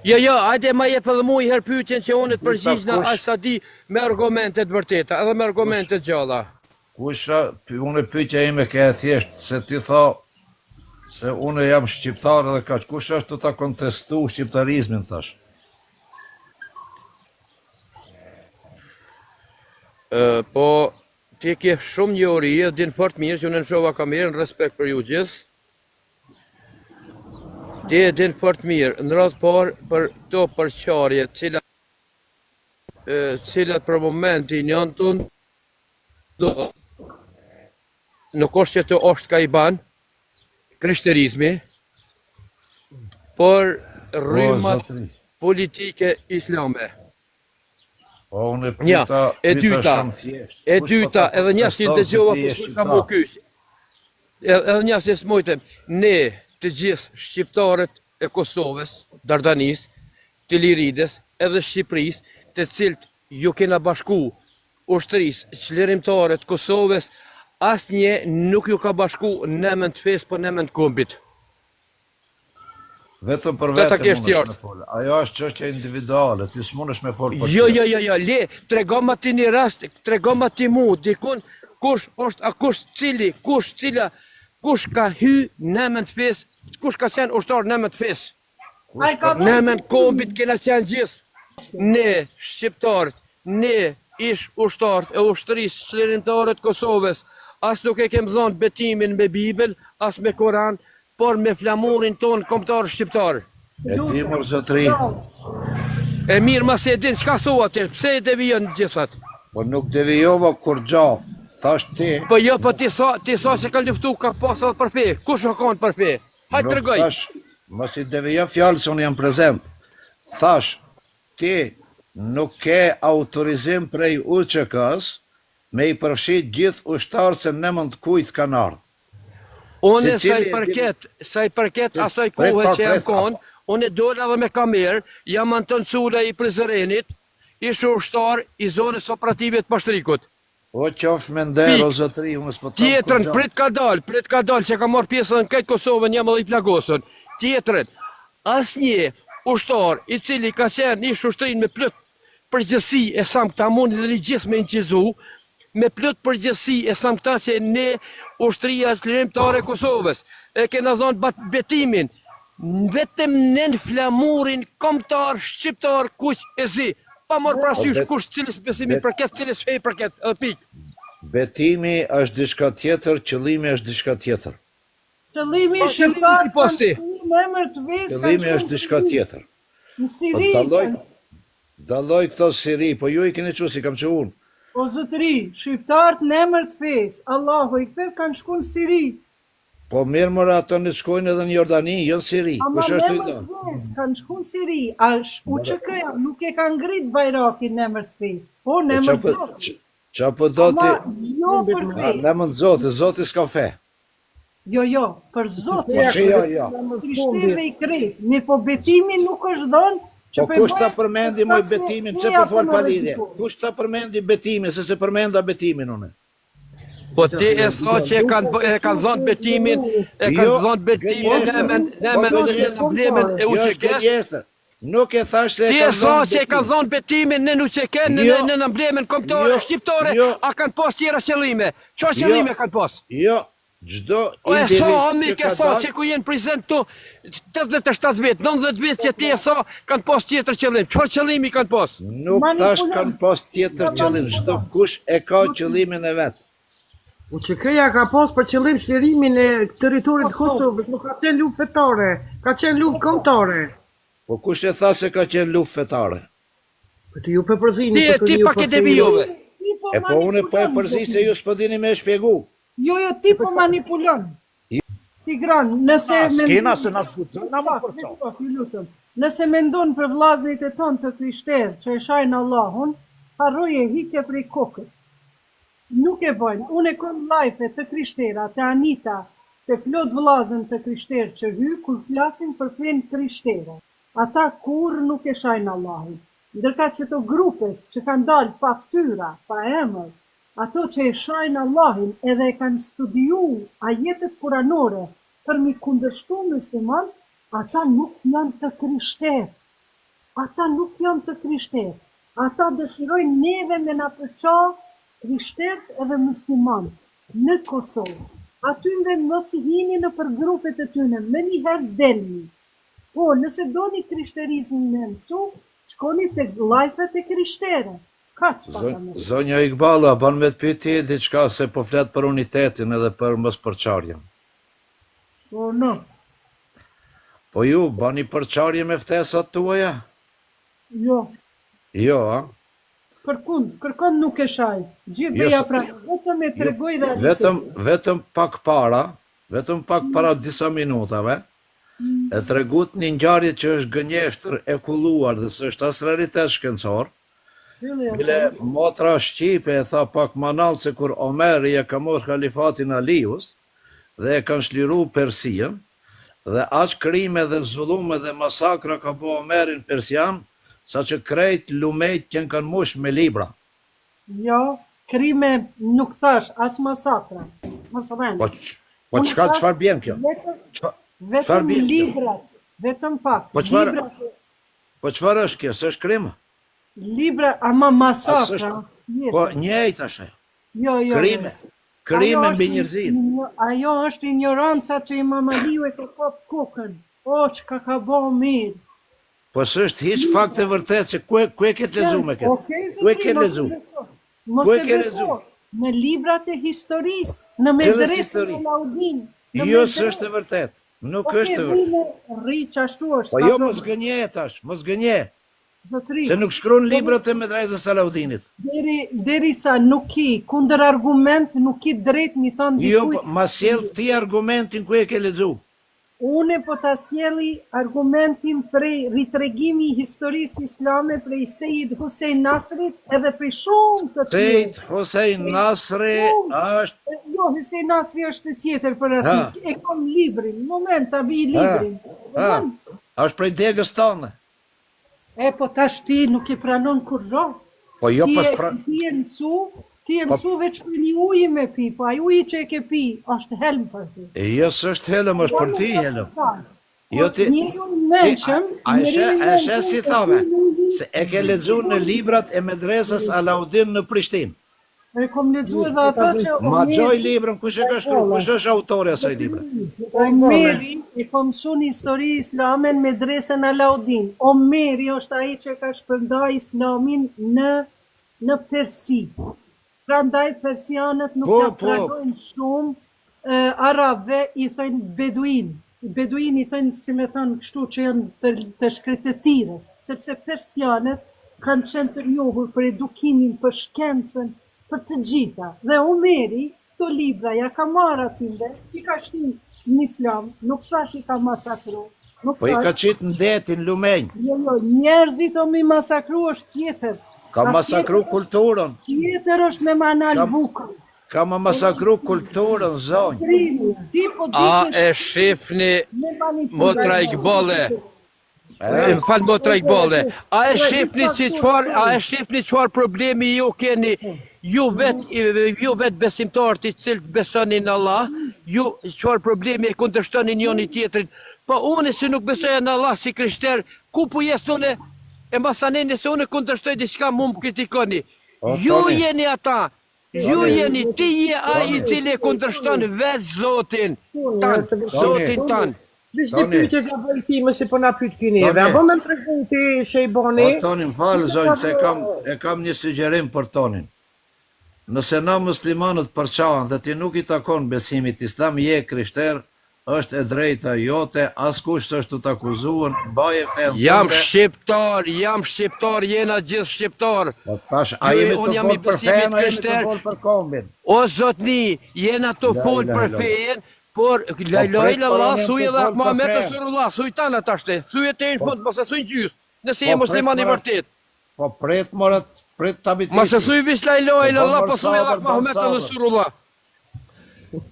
Jo, jo, hajde ma jep edhe mu një herë pyetjen që unë të Pyta përgjigjna kush aq sa di me argumente të vërteta, edhe me kush argumente të gjalla. kush a, py- unë pyetja ime ke e thjesht se ti tha se unë jam shqiptar edhe kaq kush është të ta kontestu shqiptarizmin thash. Ë, po ti ke shumë njohuri, e din fort mirë që unë lëshova kamerën, respekt për ju gjithë. Ti e din fort mirë, në radhë parë për këto përçarje, cilat e, cilat për momentin janë të ndodhur, nuk është që të është ka i ban krishterizmi, por O rrymat zotri. politike islame. Po unë e Nja, pyeta, e pyeta dyta, shumë thjesht. e Kush po dyta, ta edhe një si konteston se dëgjova ti po je s'mujta mu shqiptar? kyç. Edhe një si s'mujtem, ne të gjithë shqiptarët e Kosovës, Dardanisë, të Iliridës, edhe Shqipërisë, të cilët ju kena bashku ushtrisë çlirimtare të Kosovës, asnjë nuk ju ka bashku në emër të fesë, po në emër të kombit. Vetëm për Këtë ta vete kesh mundesh me qartë. fol. Ajo është çështje individuale, ti s'mundesh me fol për Jo, tjerë. jo, jo, jo, le, tregoma ti një rast, tregoma ti mu, dikun, kush është, a kush cili, kush cila, kush ka hy në emër të fesë, kush ka qenë ushtar në emër të fesë. Kush Ai ka ka Në dhënë emër të kombit kena qenë gjithë. Ne, shqiptarët, ne, ish ushtarët e ushtrisë çlirimtare të Kosovës, as nuk e kem dhënë betimin me Bibël, as me Koran, por me flamurin tonë kombëtar shqiptar. E di lutem. mor zotri, Bravo. E mirë, ma se e din çka thua ti, pse e devijon gjithat? po nuk devijova kurgja. Thash ti, Po jo, po ti tha, ti tha se ka luftu, ka pas edhe për fe. Kush o kanë për fe? Hajde nuk tregoj. thash, mos i devijo fjalë se unë jam prezent. Thash, ti nuk ke autorizim prej UÇK-s me i përfshi gjithë ushtarët se në emër të kujt kanë ardhur. Unë sa i Secili e di përket, sa i përket asaj pret kohe pak që jam pret kon, unë dola edhe me kamerë, jam Anton Cula i Prizrenit, ish ushtar i zonës operative të Pashtrikut. O qofsh me nder o Pik. zotri, unë s'po them Tjetrën, kurgja. prit ka dal, prit ka dal që ka marrë pjesë edhe në këtë Kosovën, jam edhe i plagosur. Tjetrën, asnjë ushtar i cili ka qenë ish ushtrinë me plot përgjegjësi e tham këta mundi dhe një gjithë me inqizu, me plot përgjegjësi e tham këta se ne ushtria çlirimtare e Kosovës e kena dhënë bat- betimin vetëm nën flamurin kombëtar shqiptar kuq e zi, pa marrë Po parasysh bet, kush cilës besimi bet, përket, cilës fe përket, edhe pikë. betimi është diçka tjetër, qëllimi është diçka tjetër. Qëllimi Po qëllimi shqiptar si pas kanë ti. shku në emër të fesë kanë Qëllimi shku në është diçka Siri. tjetër. Në Po Siri dalloj, kanë. dalloj këto Siri, po ju i keni çu si kam çu unë. O zotëri, shqiptarët në emër të fesë, Allahu ekber kanë shku në Siri. Po mirë more ato në shkojnë edhe në Jordani, jo në Siri. Ama Kush në është i emër të ndonë? fesë kanë shku në Siri. A More, UÇK-ja nuk e ka ngrit bajrakin në emër të fesë, po në po qa emër po të Zotit. qa po do Ama ti? jo për A, fe. në emër të Zotit, Zoti s'ka fe. Jo, jo, për Po Zotin. si jo, jo. Krishterëve i krejt, mirë po betimi nuk është dhënë që Po po e kush ta bëjnë përmendi për moj shkak se betimin, pse feja po po fol na pa lidhje? rrezikon. Kush ta përmendi betimin, se se përmenda betimin unë. Po ti e tha që e kanë bë- e kanë dhënë betimin, e kanë Jo, dhënë betimin në gënjeshtër. emën në Po emën në gënjeshtër. në emblemën e Jo është UÇK-s. gënjeshtër. Nuk e thash se e Ti e kanë tha dhënë që e kanë betimin. dhënë betimin në UÇK në Jo, në në emblemën kombëtare jo, shqiptare, jo, a kanë pas tjera qëllime? Çfarë jo, qëllime kanë pas? jo. Çdo O e tha, individ o që mik, e ka tha dalë, që ku jenë prezent tu 87 vjet, 90 vjet që ti e tha kanë pas tjetër qëllim. Çfarë qëllimi kanë pas? nuk thash Manipulon, kanë pas tjetër po qëllim. Çdo manipulon. kush e ka qëllimin e vet. UÇK-ja ka pas për qëllim çlirimin e territorit të Kosovës. Kosovës, nuk ka qenë luftë fetare, ka qenë luftë kombëtare. Po kush e tha se ka qenë luftë fetare? Po ti ju po përzini, Ti po ti thoni ju pak po e thoni. devijove. Ti po E po unë po e manipulon, përzi se zotëri. ju s'po dini me e shpjegu. Jo, jo, ti po manipulon. Tigran, nëse A, s'kena mendon se na s'guxojna më pak, për veç qa. pak, ju lutem. Nëse mendon për vllaznit e tonë të krishterë që e shajnë Allahun, harroje hike prej kokës. Nuk e bëjnë. Unë e kom live të krishtera, të Anita, të plot vllazën të krishterë që hy kur flasin për fenë krishtere. Ata kurrë nuk e shajnë Allahin. Ndërkaq që to grupet që kanë dalë pa fytyra, pa emër, ato që e shajnë Allahin edhe e kanë studiu ajetet kuranore për mi kundërshtu musliman, ata nuk janë të krishterë. Ata nuk janë të krishterë. Ata dëshirojnë neve me na përça krishtert edhe musliman në Kosovë. Atynve mos i hini nëpër grupet e tyne, menjëherë delni. Po, nëse doni krishterizmin me mësu, shkoni tek live-et e krishtere. Kaq pata me thënë. Zonja Igballe, a ban me të pyet ty diçka se po flet për unitetin edhe për mospërçarjen. Po, no. Po ju bani përçarje me ftesat tuaja? Jo. Jo, a? Kërkund, kërkon nuk e shaj. Gjithë jo, ja pra, vetëm e jo, tregoj realitetin. Vetëm, vetëm pak para, vetëm pak para disa minutave, e tregut një ngjarje që është gënjeshtër e kulluar dhe s'është as realitet shkencor, Bile motra Shqipe e tha pak ma nalt se kur Omeri e ka marrë halifatin Alius dhe e kanë çliru Persinë dhe aq krime dhe zullume dhe masakra ka bo Omeri n'Persian sa që krejt lumejt qenë kanë mush me libra. Jo, krime nuk thash, as masakra. Mos rren. Po po çka çfarë bjen kjo? Vetëm librat, vetëm pak. Po çfarë? Po çfarë është kjo? S'është krim? Libra, ama masakra. Po njëjtë është ajo. Jo, jo. Krime. Jo. Krime mbi njerëzinë. Ajo është injoranca që Imam Aliu e ka kap kokën. O, çka ka bo mirë. Po s'është hiç fakt e vërtetë se ku e ku e ke të lexuar me këtë? Okej, Ku e ke lexuar? Mos e beso. Në librat e historisë, në medresën Alaudin. Jo, s'është e vërtetë. Nuk është e vërtetë. Rri qashtu është. Po jo, mos gënje tash, mos gënje. Zotëri. Se nuk shkruan librat e medresës Alaudinit. Deri derisa nuk ki kundër argument, nuk ki drejt mi thon dikujt. Jo, po, ma sjell ti argumentin ku e ke lexu. Une po ta sjelli argumentin prej ritregimi i historisë islame prej Sejid Husejn Nasrit edhe prej shumë të tjerë. Sejid Husejn Nasri është Jo, Husejn Nasri është tjetër për asit. E kam librin, moment ta vi librin. Ha. Është prej degës tonë. E po tash ti nuk e pranon kurrë. Po jo po pra... Ti je mësu, ti je po- mësu veç për një uji me pi, po ai uji që e ke pi, është helm për ty. E jo s'është helm, është për ty helm. Jo ti... Njeriu i mençëm, a e sheh, a e sheh si thave, se e ke lexu në librat e medresës Alaudin në Prishtinë. E kom lexu edhe ato që Ma gjoj librën, kush e ka shkru, kush është autori asaj libre? Omeri e kom mësu në histori islame në medresën Alaudin. Omeri është ai që ka shpërnda islamin në në Persi. Prandaj persianët nuk Po, ja po. pranojnë shumë arabëve i thojnë beduin. Beduin i thojnë si me thonë kështu që janë të, të shkretëtirës, sepse persianët kanë qenë të njohur për edukimin, për shkencën, për të gjitha. Dhe Omeri këto libra ja ka marrë atyre, i ka shti në islam, nuk thash i ka masakru. Nuk Po i ka qitë në detin, lumenj. Jo, jo, njerëzit o mi masakru është tjetër. Ka masakru kulturën. Tjetër është me ma nal bukën. Ka ma masakru kulturën, zonjë. Ti po A e shifni motra Ikballe? Më fal motra Ikballe. A e shifni si çfarë, a e shifni çfarë problemi ju keni? Ju vet ju vet besimtarët të cilët besoni në Allah, ju çfarë problemi e kundërshtoni njëri tjetrin? Po unë si nuk besoj në Allah si krishter, ku po jes unë? E masanej nëse unë kundërshtoj diçka mu më kritikoni. Ju jeni ata Ju jeni ti je ai i cili e kundërshton vetë Zotin tan, Zotin tan. Veç një pyetje ta bëj ti, mëse po na pyet ky neve. A bën me më tregu ti Shejbani? O Toni, më fal zonjë se kam e kam një sugjerim për Tonin. Nëse na muslimanët përçahen dhe ti nuk i takon besimit islam, je krishter, Është e drejta jote, askush s'është tu t'akuzuar, mbaje fenë Jam tënde. shqiptar, jam shqiptar, jena gjithë shqiptar. Po tash a jemi tu fol për fenë, a jemi tu fol për kombin? O zotni, jena tu fol për fejen, por la po ilahe illallah, thuj edhe Muhammed Resulullah, thuj tana tash ti, thuj e deri në fund, mos e thuj gjys, nëse je po musliman i vërtet. Po prit more, prit ta bitisi. Mos e thuj veç la ilahe illallah, po thuj edhe Muhammed Resulullah.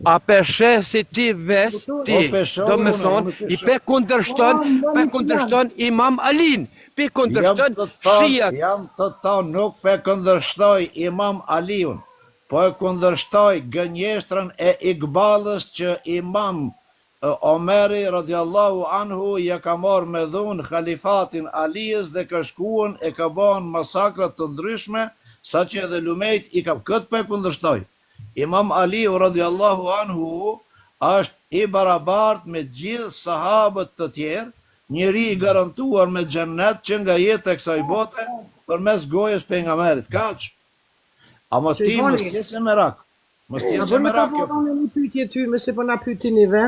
A pe sheh si ti ves, ti, po do me thonë, i pe kundërshton, pe kundërshton imam Alin, pe kundërshton shijat. Jam tu thonë, nuk pe kundërshtoj imam Aliun, po e kundërshtoj gënjeshtrën e Ikballës që imam. Omeri radiallahu anhu ja ka marrë me dhunë halifatin Alijës dhe ka shkuan e ka banë masakra të ndryshme saqë edhe lumejt i ka këtë po e kundërshtoj Imam Aliu radiallahu anhu është i barabartë me gjithë sahabët të tjerë njeri i garantuar me xhennet që nga jeta e kësaj bote përmes gojës pejgamberit kaq ama ti mos je se merak Mos ti se merak kjo. A bën një pyetje ty, mëse po na pyetini neve?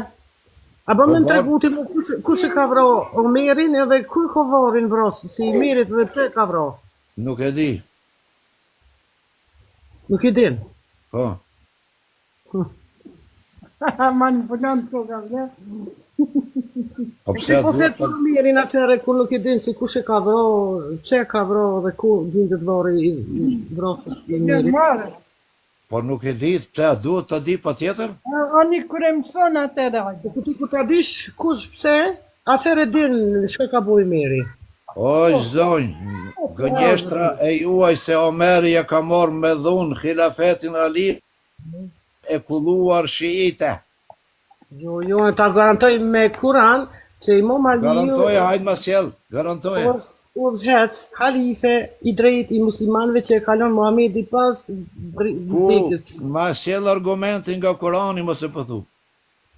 A bën me më tregu ti mu kush, kush e ka vra Omerin edhe ku e ka varrin vrasësi i Omerit dhe pse e ka vra? Nuk e di. Nuk e din? Po. Manipulant koka, bre. Po pse po flet për Omerin atëherë kur nuk e din se kush e ka vra, pse e ka vra dhe ku gjindet varri i vrasësit i Omerit. Po nuk e di, pse a duhet ta di patjetër? Ani kur e mëson atëherë hajde. Po ti kur ta dish kush pse, atëherë din çka ka bo Ymeri. Oj zonjë, gënjeshtra e juaj se Omeri ja ka marrë me dhunë hilafetin Aliut e kulluar shiite. Jo, jo, ta garantoj me Kuran se Imam Aliu Garantoje, hajt ma sjell, garantoje. është udhëheqës, halife i drejtë i muslimanëve që e ka lon Muhamedi pas Ku vdekjes. ma sjell argumentin nga Kurani mos e po thu.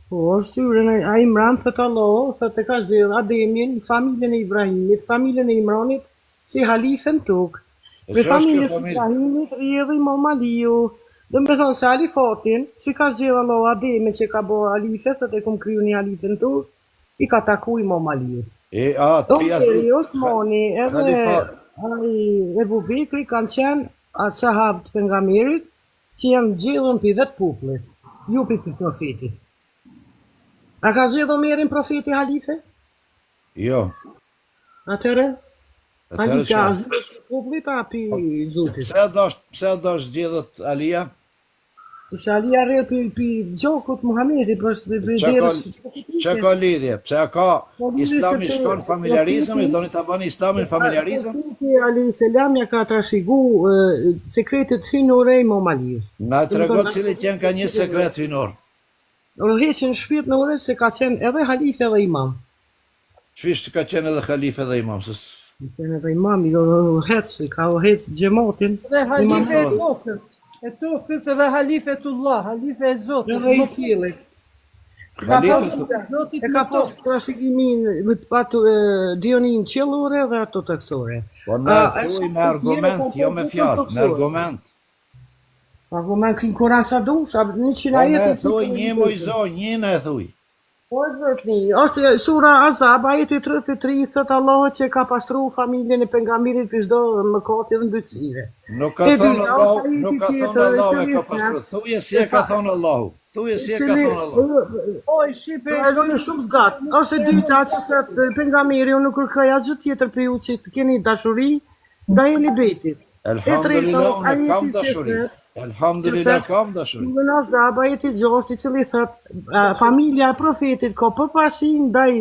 Po, është suren Ali Imran thot Allahu, thot e ka zgjedh Ademin, familjen e Ibrahimit, familjen e Imranit si halife në tokë. E Prej çka është kjo familjes familje? Ibrahimit rrjedh Imam Aliu. Do me thonë se halifatin, si ka zgjedh Allahu Ademin që ka bo halife, thot e kom kriju një halife në tokë, i ka taku Imam Aliut. E a ti as Omeri, Osmani, edhe halifa ai Ebu Bekri kanë qenë ashabë të pejgamberit që janë zgjedhur pi vetë popullit, jo pi profetit. A ka zgjedhur Omerin profeti halife? Jo. Atëherë? Atëherë Halife çfarë? a zgjidhet pi popullit a pi Po, Zotit? Pse do pse do zgjidhet Alia? Sepse Alia rrjedh pi pi gjakut Muhamedit, po është pi Çka ka derës çka ka lidhje? Pse a ka Ka lidhje Islami sepse shkon familjarizëm, profeti doni ta bëni Islamin familjarizëm? Profeti alayhi selam ja ka trashigu sekretet hyjnore Imam Aliut. Na Do të trego thonë cili qenë ka një sekret hyjnor. Udhëheqjen shpirtnore se ka qenë edhe halife edhe imam. Qysh ka qenë edhe halife dhe imam, se Ka qenë edhe imam, jo udhëheqës, i ka udhëheq xhematin. Dhe halife e tokës, e tokës edhe halifetullah, halife e Zotit. Edhe i qiellit. Ka pas Zotit E ka pas trashëgiminë me të patë dijeninë qiellore dhe ato tokësore. Po na thuj me argument, jo me fjalë, me argument. Argument ki n'Kuran sa dush, a 100 Po ajete. na thuj një moj zonjë, një na e thuj. Po zotni, është sura Ahzab, ajeti 33, thot Allahu që ka pastru familjen e pejgamberit për çdo mëkati dhe mbytësire. Nuk ka thonë Allahu, nuk ka thonë Allahu e ka pastru. Thuje si e ka thonë Allahu. Thuje si e ka thonë Allahu. Oj, shqipe. E do shumë zgat. Është e dyta që thot pejgamberi, unë nuk kërkoj asgjë tjetër për ju që të keni dashuri ndaj Ehli Bejtit. Elhamdulillah, unë kam dashuri. Elhamdulillah, kam dashuri. Në Ahzab, ajeti 6, i cili thot, familja e profetit ka përparësi ndaj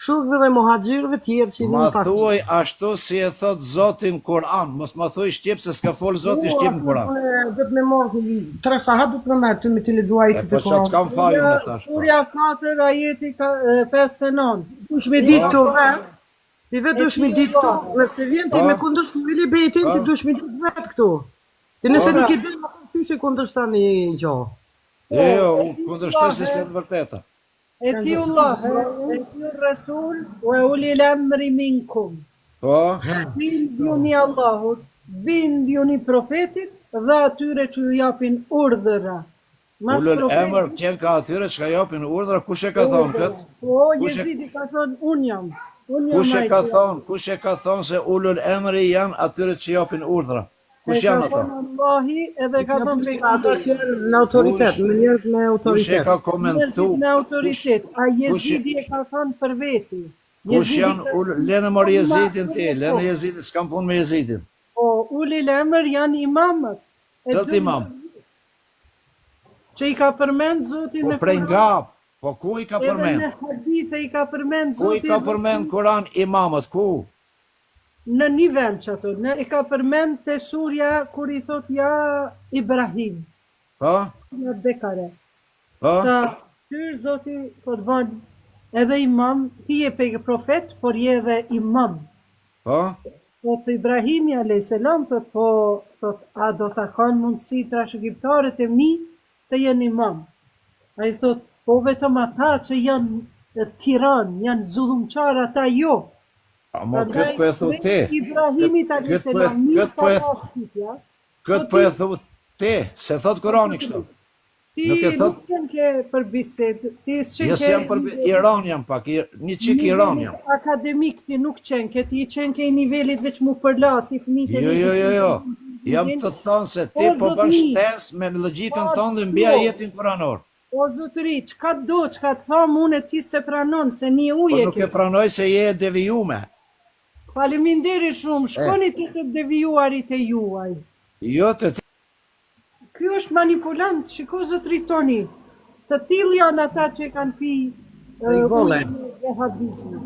shokëve dhe muhaxhirëve tjerë që i Ma vinë pas. thuaj ashtu si e thot Zoti në Kur'an, mos ma thuaj shqip se s'ka fol Zoti shqip në Kur'an. Do të më marr tre sahat do të më marr ty me të lexuar E ajetet po e çka Kur'anit. t'kam faj unë tash. po. Surja 4, ajeti 59. Dush me ditë këto vet. Ti vetë dush me ditë këto, nëse vjen ti Po. me kundërshtu Ehli Bejtin, ti Po. dush me ditë vetë këto. Ti nëse Po. nuk e din, më qysh e kundërshton një gjë. Jo, jo, unë kundërshtoj se s'janë të vërteta. Etiullah, etiu Rasul, wa ulil amri minkum. Po, Bindjuni Allahut, bindjuni profetit dhe atyre që ju japin urdhëra. Mas ulul profetit- emër qenë ka atyre që ka japin urdhra, kush e ka thonë këtë? Po, Kush e- Jezidi ka thonë, unë jam. Unë jam Kush e ai ka që- thonë, kush e ka thonë se ulul emri janë atyre që japin urdhra? Kush E ka janë ata? thonë Allahi edhe ka thonë Ata që janë në autoritet, Kush- me njerëz me Kush e autoritet. ka komentu? Njerëzit me autoritet. A kush- Jezidi e ka thonë për veti. Kush Jezidi janë ka- ul lënë mor Jezidin ti, Unë- lënë Jezidin, s'kam punë me Jezidin. Po, ulil emër janë imamët. E Cilët dy- imam? Që i ka përmend Zoti Po në prej Kur'an, nga, po ku i ka Edhe përmend? në hadithe i ka përmend Ku i Zoti ka përmend Kur'an imamët, ku? në një vend që ato, në e ka përmend te surja kur i thot ja Ibrahim, Po? surja Bekare. Po? Tha, Shyqyr Zoti po të bën edhe imam, ti je pe profet, por je edhe imam. Po? Thot Ibrahimi alayhis salam thot po thot a do ta kanë mundësi trashëgimtarët e mi të jenë imam. Ai thot po vetëm ata që janë tiran, janë zullumqar ata jo. Ama këtë po e thu ti. Ibrahimit alayhis salam, këtë po e këtë po e thu ti, s'e thot Kurani kështu. Ti nuk e thot nuk qenke për bisedë, ti s'qenke Jo s'jam për Iran jam pak, një çik Iran jam. Akademik ti nuk qenke, ti qenke i nivelit veç mu përla si fëmijët e Jo, jo, jo, jo. Jam tu thonë se ti po bën shtesë me logjikën tënde dhe mbi ajetin kuranor. O zotëri, çka do, çka të tham unë ti s'e pranon se një ujë Po nuk e pranoj se je e devijume. Faleminderit shumë, shkoni te të devijuarit e juaj. Jo të Ky është manipulant, shiko zotëri Toni. Të tillë janë ata që e kanë pi Rigole. ujin e vehabizmit.